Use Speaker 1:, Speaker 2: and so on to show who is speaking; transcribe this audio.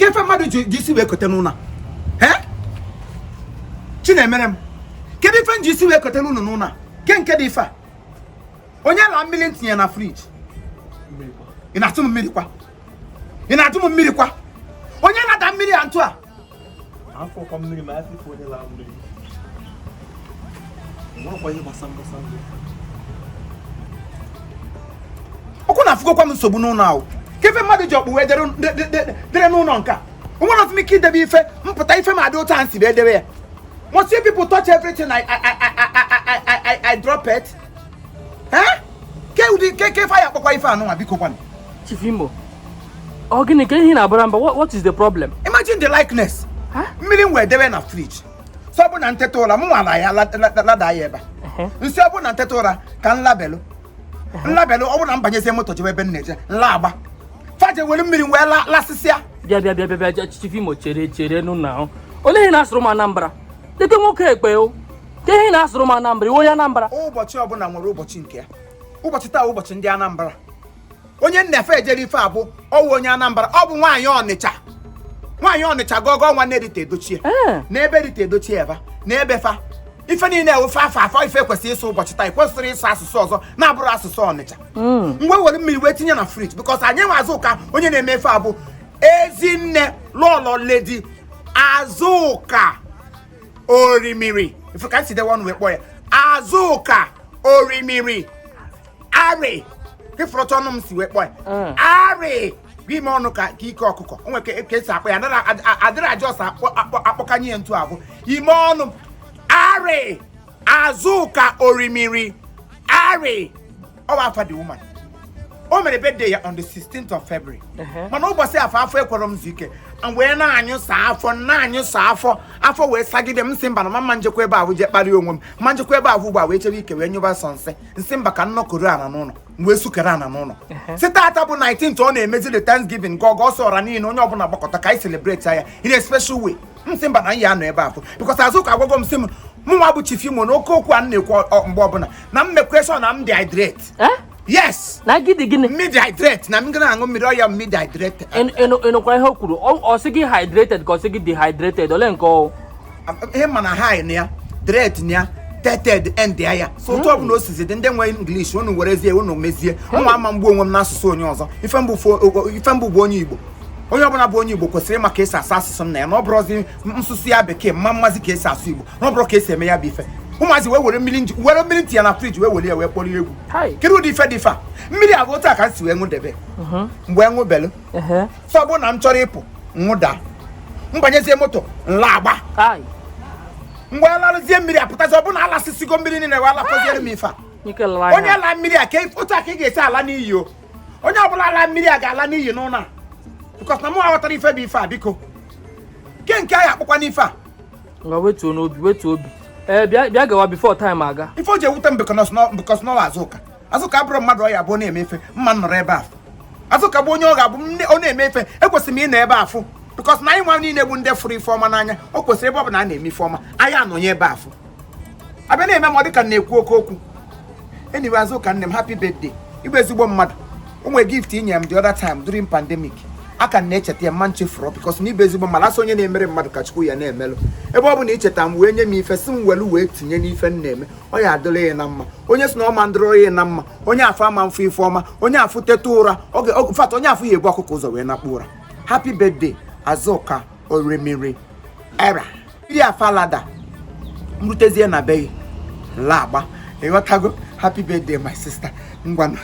Speaker 1: Ka ife mmadụ ji isi wee kote n'ụlọ a? Chinemere m, kedu ife m ji isi wee kote n'ụlọ n'ụlọ a? Ke nke dị ife a, onye la mmiri m tinye na fridge? Ị na-atụ m mmiri kwa? Ị na-atụ m mmiri kwa? Onye lada mmiri a ntụ a?
Speaker 2: Afọkwa mmiri ma afọ ife onye laa mmiri. Enwerekwa ihe gbasa mgbasa ndụ.
Speaker 1: Ọkụ na-afụgokwa m nsogbu n'ụlọ ahụ. Ka ife mmadụ ji ọkpụ wee dere n'ụlọ nke a, onwere m ike idebe ife mpụta ife ma adị otu a nsi wee debe ya. Must you people touch everything I drop it? Eh? Ke ụdị ke ife anyị akpọkwa ife anụnwa, biko kwanụ.
Speaker 3: Chief Imo, ọ gịnị ka ihe na-abara mba? What is the problem?
Speaker 1: Imagine the likeness. Mmiri m wee debe na fridge, so ọ bụ na nteta ụra m nwara ya lada ya ebe a nsị. Ọ bụ na nteta ụra ka m labelụ nlabelụ, ọ bụ na m banyezie moto jebe ebe m na-eje, nla agba faje were mmiri wee lasịsịa.
Speaker 3: Bịa, bịa, bịa, bịa, bịa. Chief Imo, chere, chere nụ na ahụ. Olee ihe na-asụrụ m Anambra dịka nwoke ekpe o? Ka ihe na-asụrụ m Anambra, iwe onye Anambra?
Speaker 1: Ụbọchị ọbụla nwere ụbọchị nke ya. Ụbọchị taa, ụbọchị ndị Anambra. Onye nnefe ejere ife abụ ọwụ onye Anambra. Ọ bụ nwaanyị Ọnịcha, nwaanyị Ọnịcha gọgọ nwanne Rita Edochie. N'ebe Rita Edochie eva n'ebe fa ife niile ewu fa afọ afọ ife kwesịrị ịsụ ụbọchị taa. Kwesịrị ịsụ asụsụ ọzọ na-abụrụ asụsụ Ọnịcha. Mgbe were mmiri wee tinye na fridge, because anyị nwe Azụka, onye na-eme ife abụ ezinne lọlọ Lady Azụka Orimiri. Ife ka si dewe ọnụ wee kpọọ ya Azụka Orimiri Ari. Ifụrụcha ọnụ m si wee kpọọ ya. Ari gị ime ọnụ ka ike ọkụkọ o nwere ka esi akpọ ya. Adịrị ajọs akpọkanye ya ntu abụ ime ọnụ. Ari Azụka Orimiri Ari, ọ bụ afa the woman. O mere birthday ya on the 16th of February. Mana ụbọchị afọ afọ ekwere m zu ike, m wee na-anyụsa afọ, na-anyụsa afọ, afọ wee sagide m. Nsị mba, na mama njekwa ebe ahụ jee kparịa onwe m, ma njekwa ebe ahụ ugbu a wee chebe ike wee nyụba sọ nsị. Nsị mba, ka nnọkọrọ ana n'ụlọ m wee sukere ana n'ụlọ. Si tata bụ 19th, ọ na-emezi the Thanksgiving nke ọgọ ọsọ ọra niile, onye ọbụla gbakọta ka anyị celebrate ya in a special way. M sị mba, na m ya anọ ebe afọ, because Azụka agwago m, sị m mụnwa bụ Chief Imo na oke okwu a m na-ekwu mgbe ọbụla na m mekwesọ na m dehydrate. Yes.
Speaker 3: Na gịdị gịnị?
Speaker 1: Mmiri dehydrate, na m ga na-aṅụ mmiri ọya mmiri dehydrate.
Speaker 3: Ịnụkwara ihe o kwuru? Ọ sị gị hydrated ka ọ sị gị dehydrated? Ole nke ọ?
Speaker 1: Ihe ma na high na ya dread na ya teted end ya ya so otu ọbụla o sizi dị, ndị nwe English unu werezie unu mezie nwa ama mgbu onwe m n'asụsụ onye ọzọ. Ife mbụ bụ onye Igbo. Onye ọbụla bụ onye Igbo kwesịrị ịma ka esi asụ asụsụ nna ya, na ọ bụrụzi nsụsụ ya bekee mma mmazi ka esi asụ Igbo, na ọ bụrụ ka esi eme ya bụ ife. Ụmụazị wee were mmiri were mmiri tinye na fridge wee were ya wee kpọrọ egwu. Kedu ụdị ife dị ife a? Mmiri abụ otu a ka m si wee ṅụdebe mgbe ṅụbelu. So ọ bụrụ na m chọrọ ịpụ, nwụda m banyezie moto, nla agba. Mgbe alarụzie mmiri apụtazi, ọ bụ na alasịsịgo mmiri niile wee alakọziere m ife a. Onye ala mmiri a, ka otu a ka ị ga-esi ala n'iyi o. Onye ọbụla ala mmiri a ga-ala n'iyi n'ụlọ a, because na mụ aghọtara ife bụ ife a. Biko, ke nke anyị akpọkwa n'ife a?
Speaker 3: Ngwa, wetuo n'obi, wetuo obi. Ee, bịa, bịa, gawa before time aga.
Speaker 1: Ife o ji ewute m because na Azụka, Azụka abụrụ mmadụ ọ ya abụọ na-eme ife mma nọrọ ebe afụ. Azụka bụ onye ọ ga-abụ ọ na-eme ife, ekwesịrị m ịnọ ebe afụ, because na anyị nwa niile bụ ndị fụrụ ife ọma n'anya. O kwesịrị ebe ọ bụ na a na-eme ife ọma, anyị anọnye ebe afụ. Abịa na-eme m, ọ dịka m na-ekwu oke okwu. Anyway, Azụka nne m, happy birthday. Ịbụ ezigbo mmadụ. O nwere gift inye m the other time during pandemic, aka m na-echeta ya, mma nchefuru, because na ịbụ ezigbo mmadụ. Asị onye na-emere mmadụ ka Chukwu ya na-emelụ. Ebe ọ bụ na icheta m wee nye m ife, si m welu wee tinye n'ife m na-eme, ọ ya adịrị ya na mma. Onye si na ọma ndịrị ya na mma, onye afọ ama mfụ ife ọma, onye afụ teta ụra oge fat, onye afụ ya ebu ọkụkọ ụzọ wee nakpu ụra. Happy birthday, Azụka Orimiri era iri afalada m rutezie na be gị la agba. Ịghọtago? Happy birthday, my sister. Ngwanụ.